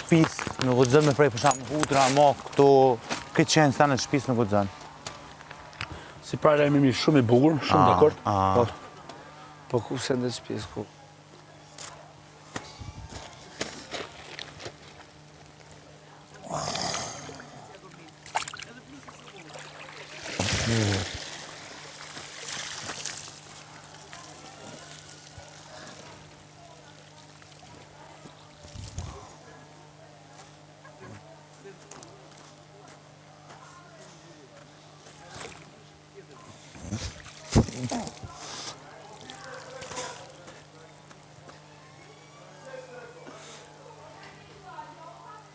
shpis, nuk guxon me prej për shembull hudra, ma këto, këtë qenë sa në shpis nuk guxon. Si paralajmërim shumë i bukur, shumë dakord. Po. Po ku sendet shpis, ku?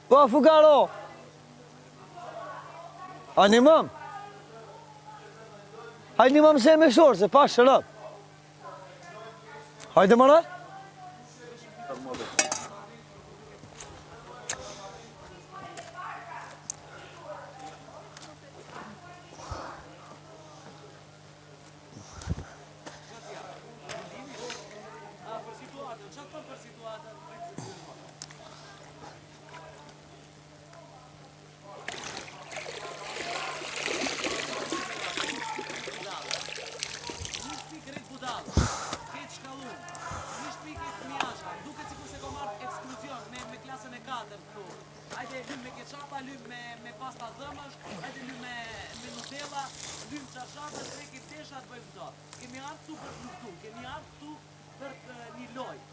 Po, fukaro! A një mam? Hajde një mam se me shorë, se pa shërëp. Hajde mëre?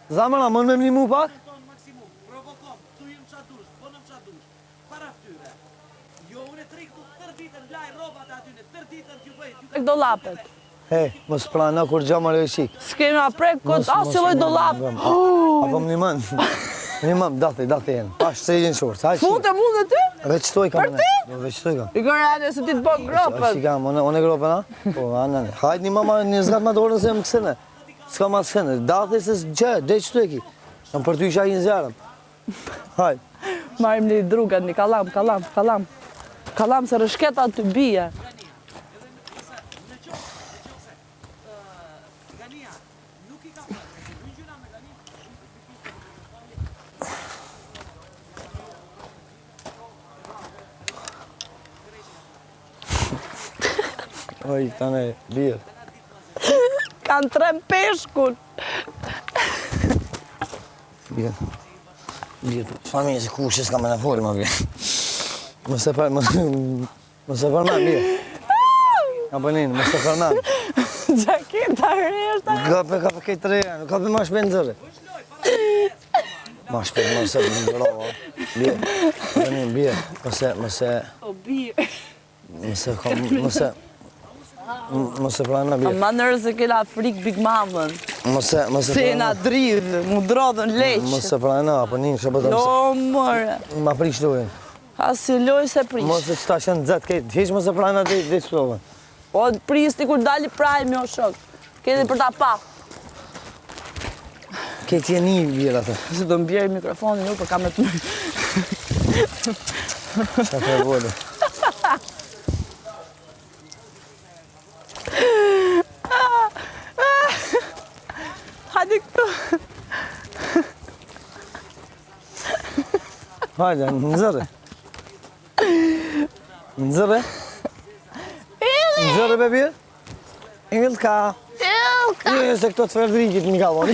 Zemra, mund me m'nimu pak? Dollapet. He, mos prano kurgjo more qik. S'kena prek kot asnjë lloj dollap. Apo më nimon. Nimon, dathi, dathi jenë. Pash se jenë short. Hajde. Fute mund dhe ty? Veç qëto i kam. Për ty? Jo, veç qëto i kam. I kërë se ti të bë gropën. Ai kam, unë unë gropën, a? Po, anë. Hajde një mama, një zgat ma dorën se më kësene. S'ka ma kësene. Dathi se gjë, dhe qëto e ki. Jam për ty isha i në zjarëm. Hajde. Marrim një drugat, një kallam, kallam, kallam. Kallam se rëshket aty bie. Oj, tane, birë. Kanë trem peshkun. Birë. Birë. Familje, se kush s'ka me në folë, më birë. Mos e për, mos, mos e përmen, birë. Apo një, mos e përmen. Xhaketa e re është ajo. Ka për ka për këtë të reja, nuk ka për ma shpejt nxërë. Ma shpejt, mos e më bravo. Birë. Apo një, birë. Mos e, mos e, O birë. mos e, kam, mos e, mos e prana birë. Ma nërë se kena frikë Big Mamën. Mos e, mos e Se na prana. dridh, mu drodhën leq. Mos e prana, apo një, kështë po të Jo, more. Ma prish lojën. Asi lojë se prish. Mos e qëta që në zetë kejtë, hiq mos e prana dhe dhe qëtovën. Po, pris ti kur dali prime, o shok. Keni për ta pa. Kejtë je një birë atë. Se do mbjeri mikrofonin, jo, për kam e të Qa të e vole. Hajde këtu. Hajde, nxërre. Nxërre. Nxërre be birë. Ilka. Ilka. Jo, jo, se këto të Fredrikit në kallon.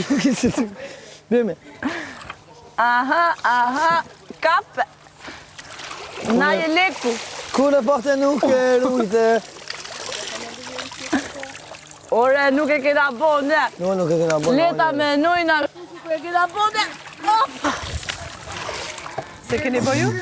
Bime. Aha, aha, kape. Na je leku. Kur e pate nuk e rujte. Ore, nuk e kena bo ne. Jo, nuk e kena bo. Leta me nojna, nuk e kena bo ne. Opa! Se keni bo ju?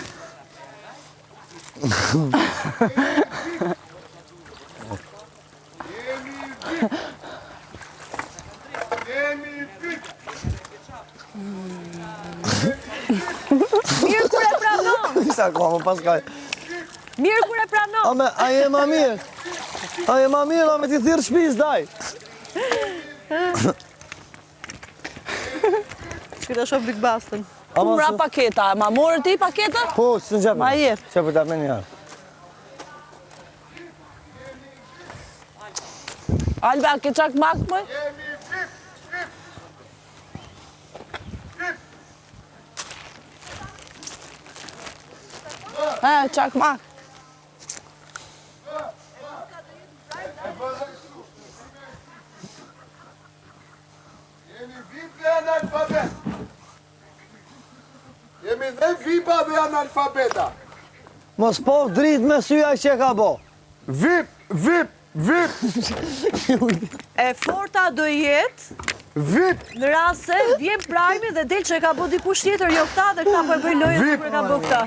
Mirë kur e pranon. Sa ka më pas kaj. Mirë kur e pranon. A me, a je ma mirë? A je ma mirë, a me t'i thirrë shpis, daj? Shkoj ta shoh Big Bastën. Ku mra paketa, ma morë ti paketën? Po, së në gjepë. Ma jep. Që për ta me njëherë. Alba, ke çak mak më? Ha, çakmak. Jemi VIP dhe analfabet. Jemi dhe VIP-a dhe analfabeta. Mos po dritë me syja që e ka bo. VIP, VIP, VIP, E forta do jetë VIP, në rast se vjen prajmi dhe del që e ka bo dikush tjetër, jo këta dhe këta po e bëjnë lojën Vip. sikur e ka bo këta.